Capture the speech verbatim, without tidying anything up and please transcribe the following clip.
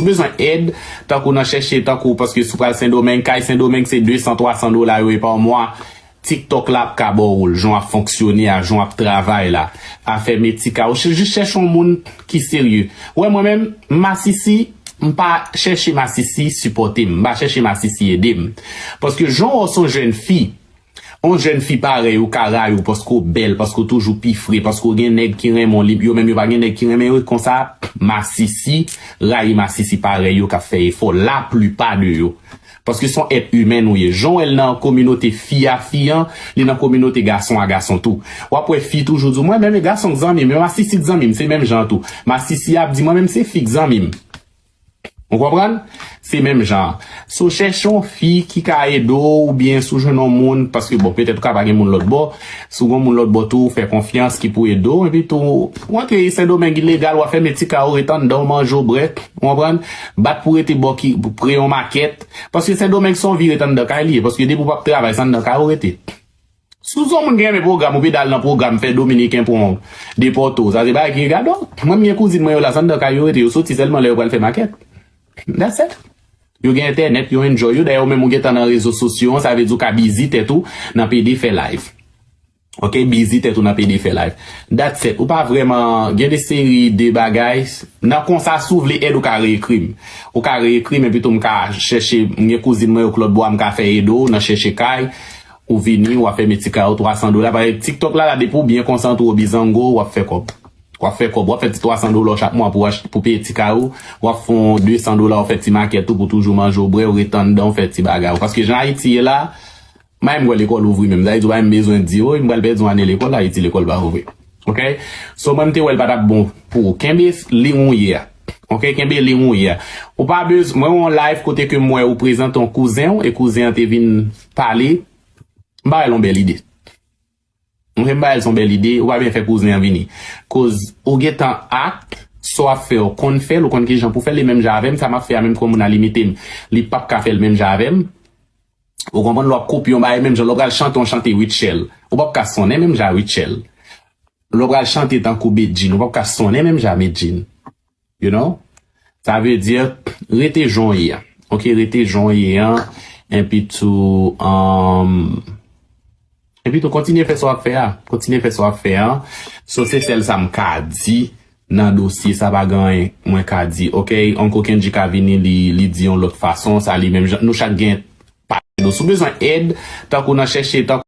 Ou bezwen èd, tankou nan chèche, tankou, paske si w pral Sendomeng, kay Sendomeng se de san, twa san dola yo ye pa mwa. TikTok la ap ka ba w l, jan w ap fonksyone a, jan w ap travay la, afè medikal, ou jis chèche yon moun ki serye. Ou wè, mwen menm, masisi, m pa chèche masisi sipòte m, m pa chèche masisi ede m. Paske jan w wè w se yon jèn fi, yon jèn fi parèy ou ka rayi w paske w bèl, paske w toujou pi fre, paske w gen nèg ki renmen w, li, yo menm yo pa gen nèg ki renmen yo, konsa, masisi, rayi masisi parèy yo k ap fè efò, laplipa de yo. Paske se yon èt imèn ou ye. Jan w wè l nan kominote fi a fi an, li nan kominote gason a gason tou. W ap wè fi toujou di w, mwen menm e gason k zanmi m, e masisi k zanmi m, se menm jan an tou. Masisi ap di, mwen menm se fi k zanmi m. Ou konprann? Se menm jan an. So, chèche yon fi ki ka ede w, oubyen si w jwenn yon moun, paske, bon, petèt ou ka pa gen moun lòt bò. Si w gen yon moun lòt bò tou, ou fè konfyans ki pou ede w, epi tou, w antre Sendomeng ilegal, w ap fèmen ti kay ou, ret anndan, w manje, w bwè, ou konprann? Bat pou rete bò ki, pre yon makèt. Paske Sendomeng se yon vi ret anndan kay li ye, paske depi w p ap travay, se anndan kay ou rete. Si w se yon moun ki renmen pwogram, ou pede al nan pwogram, fè Dominiken pran w, depòte w. Sa se bagay ki regade w. Mwen, m gen kouzin mwen yo la, se anndan kay yo rete, yo soti sèlman lè yo pral fè makèt. That's it. Yo gen entènèt, yo enjoy yo. Dayè, ou menm ou gentan nan rezo sosyo an, sa vle di ou ka bizi tèt ou nan pede fè live. Ok, bizi tèt ou nan pede fè live. That's it. Ou pa vrèman gen de seri de bagay. Nan konsa, si w vle èd, ou ka reekri m. Ou ka reekri m, epi tou m ka chèche, m gen kouzin mwen yo k lòt bò a, m ka fè ede w nan chèche kay. Ou vini, w ap fè medikal ou twa san dola. Paske TikTok la, la, depi w byen konsantre w bizango, w ap fè kòb. W ap fè kòb, w ap fè ti twa san dola w chak mwa pou w achte, pou peye ti kay ou. W ap fè yon de san dola, w fè ti makèt ou pou toujou manje w bwè, w ret anndan, w fè ti bagay ou. Paske jan Ayiti ye la, m pa menm kwè lekòl ouvri menm. Sa vle di w pa menm bezwen di, o, m pral pèdi yon ane lekòl, Ayiti lekòl pa ouvri. Ok? So, mwen, m te wè l pa t ap bon pou ou. Kenbe liy ou ye a. Ok? Kenbe liy ou ye a. Ou pa bezwen, mwen wè yon live kote ke m wè ou prezante yon kouzen w, e kouzen an te vin pale. M pa wè l yon bèl ide. Mwen, m pa wè l se yon bèl ide, ou pa byen fè kouzen an vini. Koz ou gentan ak sa w ap fè, ou konn fè l, ou konn kijan pou fè l, e menm jan avè m, sa m ap fè a, menm ke yon moun a limite m, li p ap ka fè l menm jan avè m. Ou konprann, lè w ap kopye yon bagay, menm jan lè w pral chante yon chante Rutshelle, ou p ap ka sonnen menm jan Rutshelle. Lè w pral chante tankou Bedjine, ou p ap ka sonnen menm jan Bedjine. You know? Sa vle di, rete jan w ye a. Ok, rete jan w ye an. Epi tou, um, epi tou, kontinye fè sa w ap fè a. Kontinye fè sa w ap fè a. So, se sèl sa m ka di nan dosye sa, pa gen anyen mwen ka di. Ok, Uncle Kendji ka vini, li, li di yon lòt fason, sa li menm jan. Nou chak gen pa nou. Si w bezwen èd, tankou nan chèche, tankou